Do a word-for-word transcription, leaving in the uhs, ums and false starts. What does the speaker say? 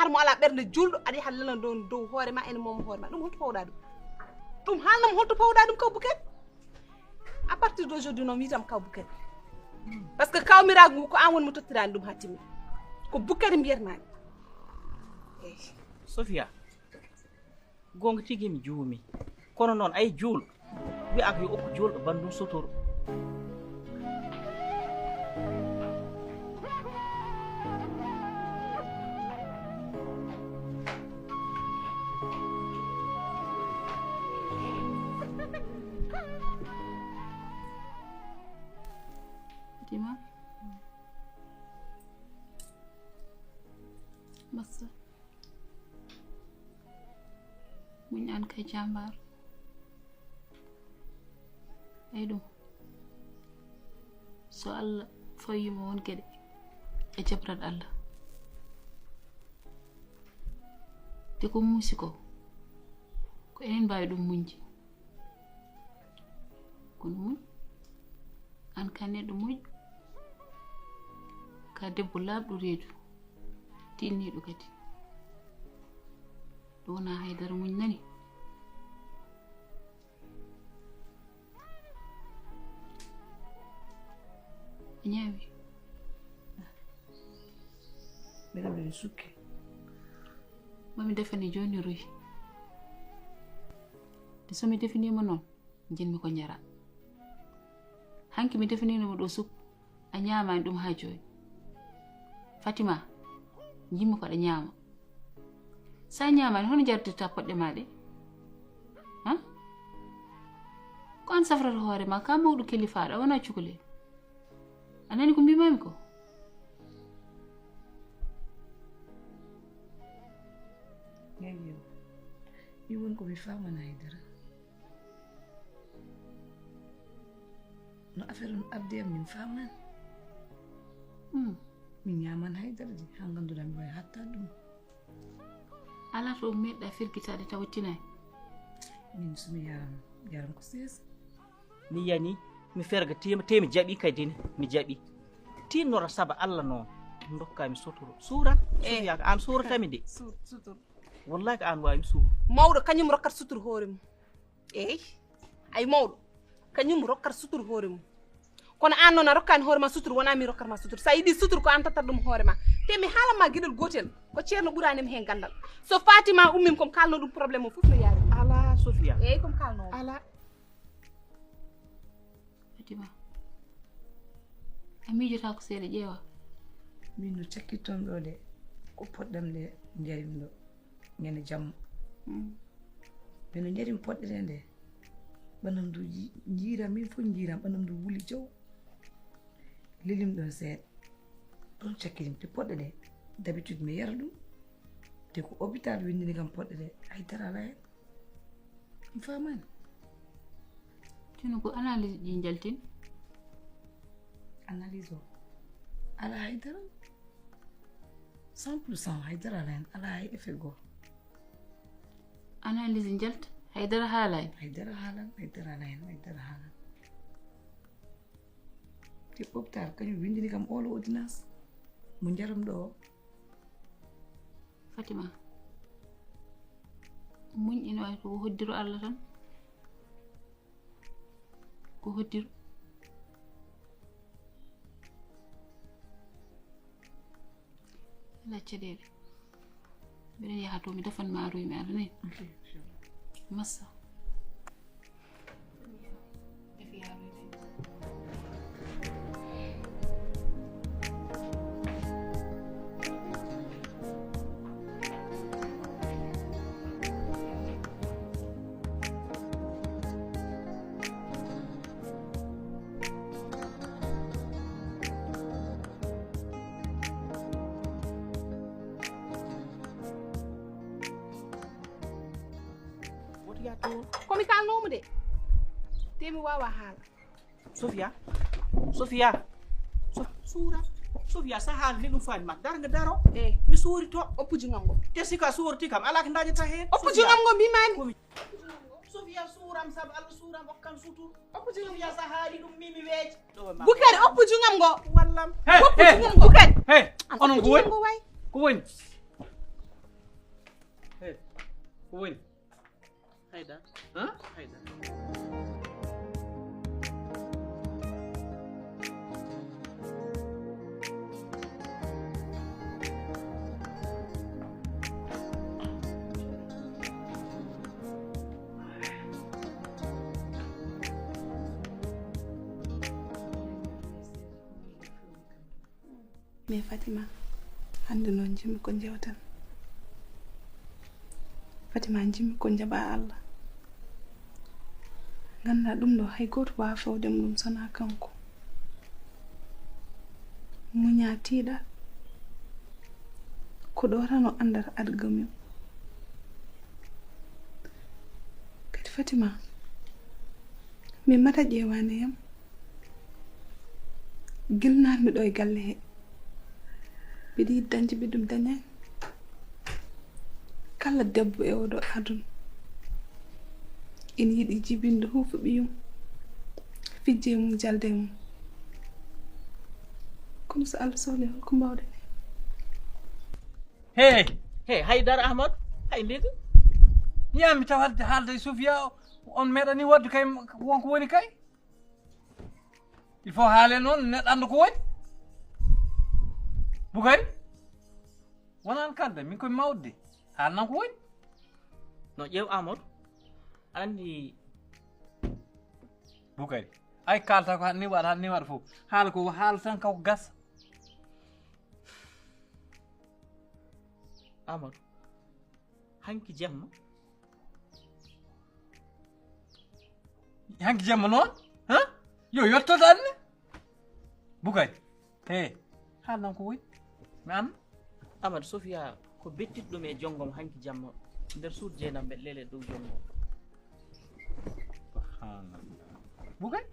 Mo alaa ɓernde juulɗo, aɗa yaha lelna ɗon dow hoore ma, ene mooma hoore ma. Ɗum holto pawɗa ɗum? Ɗum haalnam holto pawɗa ɗum, kaw Bukari? À partir d'aujourd'hui noon, wiitam kaw Bukari. Parce que kawmiraagu ngu ko aan woni mo tottiraani ɗum haa timmi. Ko Bukari mbiyatmaami. Eey. Sofia, goonga tigi mi juumi. Kono noon ay juulɗo, wiyaa ko yo okku juulɗo banndum sotoro. Fatima. Massa. Muñ aan kay jambaar. Ay ɗum. So Allah fawii ma won geɗe, a jabrat Allah. Te ko muusi ko, ko enen mbaawi ɗum muñde. Kono muñ, aan ka neɗɗo moƴƴo, ka debbo laaɓɗo reedu, tiinniiɗo kadi. Ɗum wonaa hay dara, muñ nani. A ñaami? Mbeɗa mbeɗa sukke. Mami defani jooni ruy. Te so mi definiima noon, njiɗmi ko njara. Hanki mi definiino mo ɗo supu, a ñaamaani ɗum haa jooni. Fatima, njiɗmi ko aɗa ñaama. So a ñaamaani, hono njartirta poɗɗe ma ɗe? Ha? Ko aan safrata hoore ma, ka mawɗo kelifaaɗo, a wonaa cukalel. A nani ko mbimami ko? Eyyo. Mi won ko mi faamana haydara. No affaire on ardi am, min faamani. Hmm. Mi ñaaman haydara de, haa ngannduɗaa mi wawi hatta ɗum. Alaa to meɗɗa firgitaade tawa tinay. Min so mi yaram, yaram ko seesa. Mi yani, mi ferga tima, te mi jaɓi kadi ne, mi jaɓi. Tinnora saba Allah noon, ndokka mi sotoro. Suura, eh. Suura ko aan suurata mi de. Suur, sutur. Wallahi ko aan waawi mi suur. Mawɗo kañum rokkat sutur hoore mum. Eey. Ay mawɗo, kañum rokkat sutur hoore mum. Kono aan noon a rokkaani hoore ma sutur, wonaa min rokkat ma sutur. So a yiɗi sutur ko aan tattat ɗum hoore ma. Te mi haalan ma geɗel gootel, ko Ceerno ɓuraani mi heen ganndal. So Fatima ummim ko mi kaalno ɗum problème o fof no yaari. Alaa Sofia. Eey, ko mi kaalno. Alaa. Fatima, a miijotaako seeɗa ƴeewa? Min no cakkitton ɗo de, ko poɗɗam de njarim ɗo, ñande jamma. Mm. Min no njarim poɗɗere nde, ɓanam ndu ji-, njiiram, min fof njiiram, ɓanam ndu wuli jaw. Lilim ɗon seeɗa. Ɗon cakkitim te poɗɗe ɗe. D'habitude mi yara ɗum. Te ko hôpital winndini kam poɗɗe ɗe. Hay dara alaa heen. Mi faamaani. Tino ko analyse ɗi njaltin? Analyse o. Alaa hay dara. Cent pour cent hay dara alaa heen. Alaa hay effet goo. Analyse njalta? Hay dara haalaani? Hay dara haalaani, hay dara alaa heen, hay dara haalaani. Te hôpital kañum winndini kam oolo ordonnance mo njaram ɗo o. Fatima, muñ ina wawi ko hoddiro Allah tan. Ko hoddiro. Alaa caɗeele. Mbiɗen yaha to, mi defan ma aroy mi ara ni. Ok, inchallah. Massa. Woto yah toon. Ko mi kaalnoomo de. Te mi waawa haala. Sofia. Sofia. So-, suura. Sofia, so a haalni ɗum faani ma. Dar nga daro. Eh. Mi suuri to. Oppu jungam ngo. Te si ka suurti kam, alaa ko ndañata heen. Oppu jungam ngo, mbimaami. Ko mi-, Sofia, suuram sabu Allah, suuram, okkam sutur. Oppu jungam. Sofia, so a haali ɗum, mi, mi weeja. Ɗo ma. Bukari, oppu jungam ngo. Wallam. Hey, oppu jungam ngo. Bukari. Hey, onon ko woni? Ko woni? Hey, ko woni? Hayda. Huh? Hayda. Mais Fatima, hannde noon njiɗmi ko njewtan. Fatima, njiɗmi ko njaɓaa Allah. Nganndaa ɗum ɗo, hay gooto waawaa fewde mo ɗum sonaa kanko. Muñaa, tiiɗaa. Ko ɗo tan o anndata aɗa gami mo. Kadi Fatima, min mata ƴeewaani yam. Gilnaanmi ɗo e galle he, mbiɗa yiɗi dañde ɓiɗɗo mi dañaani. Kala debbo e oɗo aduna ina yiɗi jibinde huufa ɓiyum, fijje mum, jalde mum. Kono so Allah sohli, holko mbawɗen heen? Hey, hey, Haydara Ahmad, hay ndeke? Yami taw hadde haalde e Sofia, on meeɗani wadde kay wonko woni kay. Il faut haale noon neɗɗo annda ko woni. Bukari, wonaan kalde min koye mawde, haalnan ko woni. No, ƴeew Amadou, aɗa anndi. Bukari, ay kalta ko han ni waɗa han ni waɗa fof, haala ko haala tan kaw gasa. Amadou, hanki jemma. Hanki jemma noon? Ha? Yo yottotaanne. Bukari, he, haalnan ko woni. Mi an. Amadou, Sofia ko bettiɗo ɗum e jonngom hanki jamma nder suudu jeenam mbeɗa leele dow jonngom. Bukari.